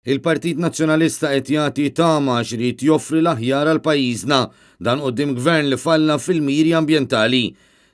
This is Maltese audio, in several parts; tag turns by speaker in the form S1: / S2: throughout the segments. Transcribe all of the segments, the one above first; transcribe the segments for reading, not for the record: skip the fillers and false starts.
S1: Il-Partit Nazzjonalista qed jagħti tama għax irid joffri l-aħjar għal pajjiżna. Dan quddiem Gvern li falla fil-miri ambjentali.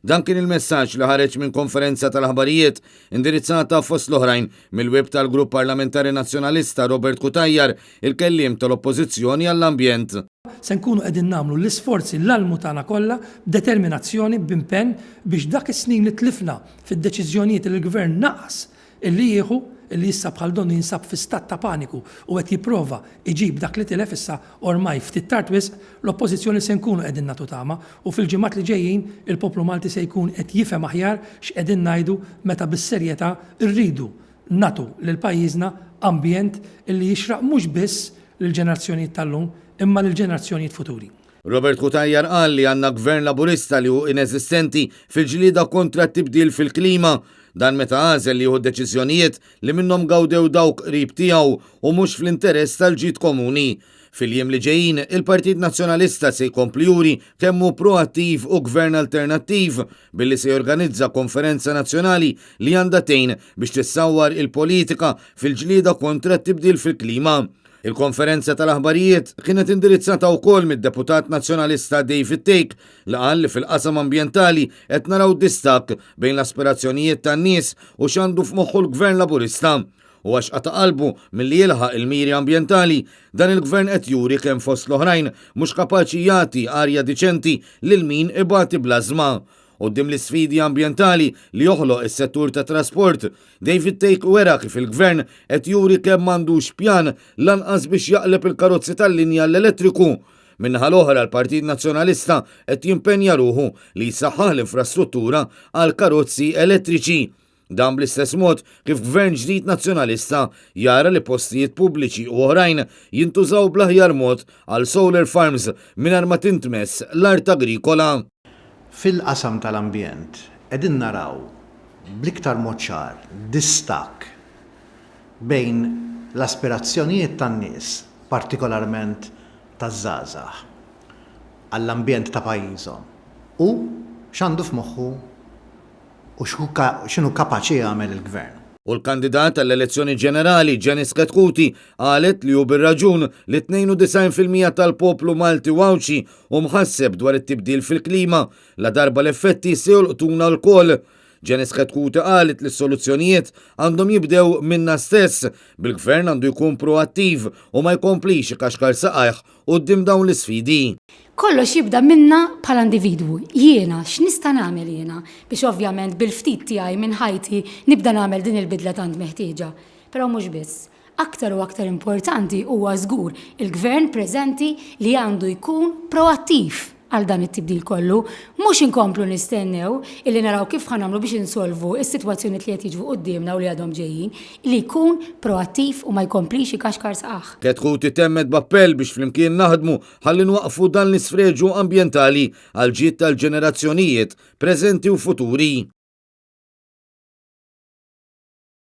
S1: Dan kien il-messaġġ li ħareġ minn konferenza tal-aħbarijiet indirizzata fost l-oħrajn mill-Whip tal-Grupp Parlamentari Nazzjonalista Robert Cutajar, il-kelliem tal-Oppożizzjoni għall-Ambjent.
S2: Se nkunu qegħdin nagħmlu l-isforzi l-almu tagħna kollha b'determinazzjoni, b'impenn biex dak is-snin li tlifna fid-deċiżjonijiet li l-Gvern naqas illi jieħu, illi issa bħal donnu jinsab fi stat ta' paniku u qed jipprova jġib dak li tilef issa ormai ftit tard wisq, l-Oppożizzjoni se nkunu qegħdin nagħtu tama u fil-ġimgħat li ġejjin il-poplu Malti se jkun qed jifhem aħjar x'qegħdin ngħidu meta bis-serjetà rridu nagħtu lil pajjiżna ambjent illi jixraq mhux biss lill-ġenerazzjonijiet tal-lum imma lill-ġenerazzjonijiet futuri.
S1: Robert Cutajar qal li għandna Gvern Laburista li hu ineżistenti fil-ġlieda kontra t-tibdil fil-klima. Dan meta għażel li jieħu deċiżjonijiet li minnhom gawdew dawk qrib tiegħu u mhux fl-interess tal-ġid komuni. Fil-jiem li ġejjin, il-Partit Nazzjonalista se jkompli juri kemm hu proattiv u gvern alternattiv billi se jorganizza konferenza nazzjonali li għandha tgħin biex tissawwar il-politika fil-ġlieda kontra t-tibdil fil-klima. Il-konferenza tal-aħbarijiet kienet indirizzata wkoll mid-deputat Nazzjonalista David Thake li qal li fil-qasam ambjentali qed naraw distakk bejn l-aspirazzjonijiet tan-nies u x'għandu f'moħħu l-Gvern Laburista. U għax qata' qalbu milli jilħaq il-miri ambjentali, dan il-Gvern qed juri kemm fost l-oħrajn mhux kapaċi jagħti arja diċenti lil min ibati bl-ażma. Quddiem l-isfidi ambjentali li joħloq is-settur tat-trasport, David Thake wera kif il-Gvern qed juri kemm m'għandux pjan lanqas biex jaqleb il-karozzi tal-linja għall-elettriku. Min-naħa l-oħra l-Partit Nazzjonalista qed jimpenja ruħu li jsaħħaħ l-infrastruttura għal karozzi elettriċi. Dan bl-istess mod kif Gvern ġdid Nazzjonalista jara li postijiet pubbliċi u oħrajn jintużaw bl-aħjar mod għal solar farms mingħajr ma tintmess l-art agrikola.
S3: Fil-qasam tal-ambjent qegħdin naraw bl-iktar mod ċar distakk bejn l-aspirazzjonijiet tan-nies, partikolarment taż-żgħażagħ, għall-ambjent ta' pajjiżhom u x'għandu f'moħħu u x'inhu kapaċi jagħmel il-Gvern.
S1: U l-kandidat għall-elezzjoni ġenerali Janice Chetcuti qalet li hu bir-raġun li 92% tal-poplu Malti u Għawdxi hu mħasseb dwar it-tibdil fil-klima ladarba l-effetti se jolqtuna lkoll. Janice Chetcuti qalet li s-soluzzjonijiet għandhom jibdew minna stess, bil-Gvern għandu jkun proattiv u ma jkomplix ikaxkar saqajh quddiem dawn l-isfidi.
S4: Kollox jibda minna bħala individwu. Jiena, x'nista' nagħmel jiena biex ovvjament bil-ftit tiegħi minn ħajti nibda nagħmel din il-bidla tant meħtieġa. Però mhux biss. Aktar u aktar importanti huwa żgur il-Gvern preżenti li għandu jkun proattiv għal dan it-tibdil kollu, mhux inkomplu nistennew illi naraw kif ħa nagħmlu biex insolvu s-sitwazzjonijiet li qed jiġu quddiemna u li għadhom ġejjin, li jkun proattiv u ma jkomplix ikaxkar saqajh.
S1: Chetcuti temmet b'appell biex flimkien naħdmu ħalli nwaqqfu dan l-isfreġju ambjentali għall-ġid tal-ġenerazzjonijiet preżenti u futuri.